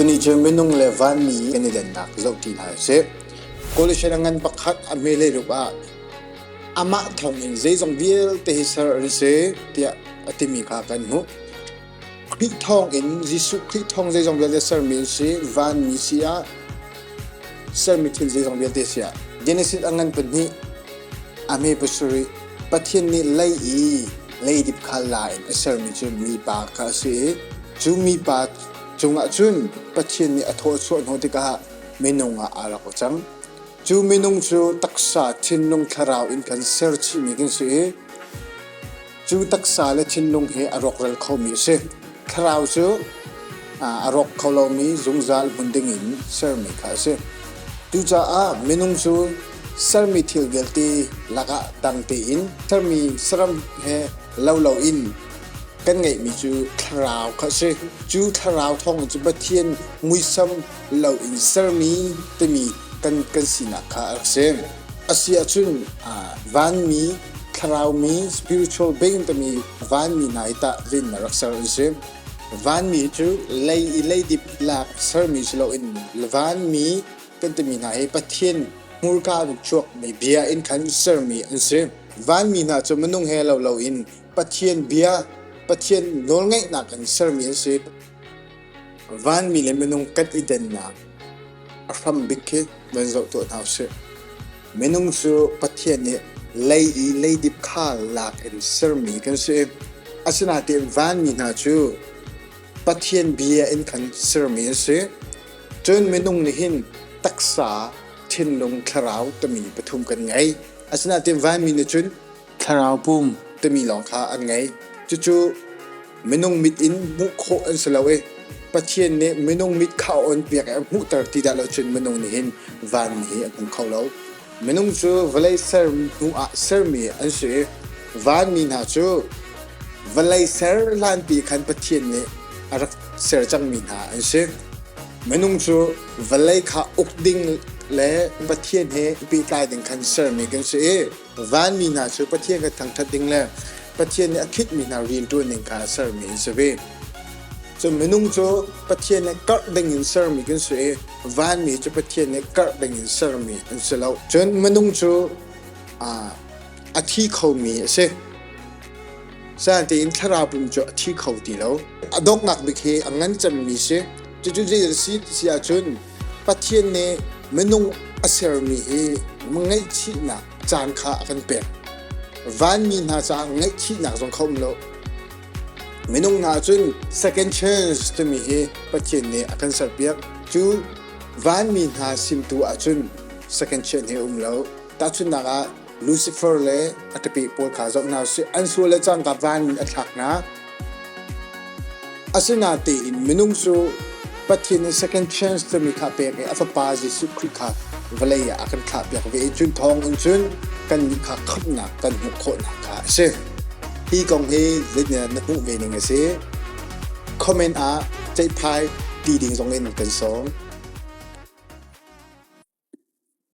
Tuni cu minung le vanmi kan i dannak zohṭi hna usih. Coalition a ngan pakhat a hme leiruk ah amah thawngin zeizong vialte hi ser an si tiah a timi kha kan hmuh. Khrih thawngin Jesuh Khrih thawng zeizong vialte sermi an si, vanmi si ah sermi thil zeizong vialte si ah. Genesis a ngan pahnih a hme pasarih Pathian nih lei i leidip kha la in a sermi cu mipa kha a si i cu mipa cungah cun Pathian nih a thaw a chuah hnawh tikah minung ah aa rak cang. Cu minung cu taksa, thinlung, thlarau in kan ser chihmi kan si i cu taksa le thinlung hi a rawkral khomi a si. Thlarau cu a rawk kho lomi zungzal hmun dingin sermi kha a si. Cucaah minung cu sermi thil vialte lakah dang tein sermi saram he lo loin kan ngeihmi cu thlarau kha a si. Cu thlarau thawngin cu Pathian muisam loin sermi timi kan kan sinak kha a rak si. A si ahcun vanmi, thlaraumi, spiritual being timi vanmi hna hi tah zeitin rak ser an si? Vanmi cu lei i leidip lak sermi si loin vanmi kan timi hna hi Pathian hmurka in chuakmi bia in khan sermi an si. Vanmi hna cu minung he lo loin Pathian bia, Pathian nawlngeihnak in sermi an si. Vanmi le minung kan i dannak a hram bik khi van zoh tuah hna usih. Minung cu Pathian nih lei i leidip kha lak in sermi kan si. Asinain vanmi hna cu Pathian bia in khan sermi an si. Cun minung nih hin taksa, thinlung, thlarau timi pathum kan ngei. Asinain vanmi nih cun thlarau pum timi lawng kha an ngei. Cucu minung mit in hmuh khawh an si lo i Pathian nih minung mit kha a onpiak i a hmuhter ti dah lo cun minung nih hin vanmi hi a hmu kho lo. Minung cu vawlei ser hnu ah sermi an si i vanmi hna cu vawlei ser hlanpi khan Pathian nih a rak ser cangmi hna an si. Minung cu vawlei kha uk ding le Pathian he pehtlai ding khan sermi kan si i Vanmi hna cu Pathian kan thangṭhat ding le Pathian nih a khitmi hna rianṭuan ning kha sermi an si ve. Cun minung cu Pathian nih karh ding in sermi kan si i vanmi cu Pathian nih karh ding in sermi an si lo. Cun minung cu a thi khomi a si. Sinain thlarau pum cu a thi kho ti lo. A donghnak bik hi a ngan cemmi si. Cucu zei a si ti ahcun Pathian nih minung a sermi hi ngaihchihnak caan kha a kan pek. Vanmi hna caah ngaihchihnak zong kha um lo. Minung hna cun second chance timi hi Pathian nih a kan serpiak. Cu vanmi hna simtu ahcun second chance hi um lo. Tahchunhnak ah Lucifer le a ṭapi pawl kha zoh hna usih. An sual le cangka van in a thlak hna. Asinain minung cu Pathian nih second chance timi kha pek i a Fapa Jesuh Khrih kha vawlei ah a kan thlahpiak ve i cu thawng in cun kannih kha khamhnak kan hmuh khawhnak kha a si. Hi kong hi zeitindah na hmuh ve ning a si? Comment ah ceihphai ti ding zong in kan sawm.